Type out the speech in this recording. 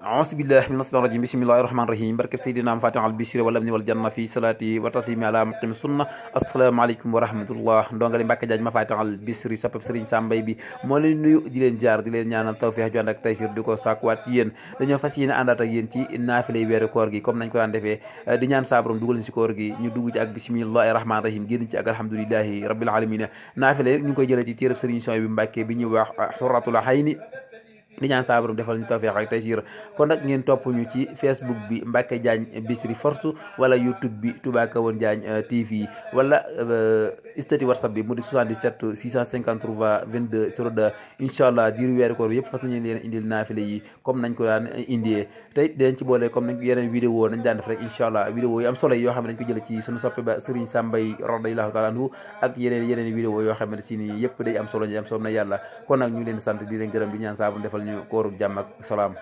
أعوذ بالله من الشيطان الرجيم بسم الله الرحمن الرحيم بركة سيدنا فاتح البشر والأمن والجنة في صلاتي وتسليمي على مقيم السنة السلام عليكم ورحمة الله ndongali Mbàkke Jaaj ma Fatih al Bichri sapep Serigne Sam Mbaye bi moo leen nuyu di leen jaar di leen ñaanal tawfiix ju ànd ak taysir di ko sàkkuwaat yéen dañoo fas yéene àndaat ak yéen ci naafilay weeru koor gi comme nañ ko daan defee di ñaan saa borom dugal ci koor gi ñu dugg ci ak bismillahi rahmaani rahim génn ci ak alhamdulillahi rabbil alamin naafile ñu ngi koy jëlee ci téereb Serigne Son bi Mbàkke bi ñuy wax Xurratul Hayni di ñaan saa borom defal ñu tawfiq ak taysiir kon nag ngeen topp ñu ci Facebook bi Mbacke Diagne Bichri Force wala YouTube bi Touba Kawon Diagne TV wala statut WhatsApp bi mu di 77 653 22 02 incha allah diiru weeru koor yëpp fas nañu leen indil naafile yi comme nañ ko daan indee tey dinañ ci boole comme nañ yeneen vidéo nañ daan def rek incha allah vidéo yi am solo yoo xam ne dañ ko jële ci suñu soppe ba Serigne Sam Mbaye radiyallahu taala anhu ak yeneen vidéo yoo xam ne si ni yëpp day am solo ñu am soob na yàlla kon nag ñu leen sant di leen gërëm di ñaan saa bu defal ñu kóorug jàmm ak salaam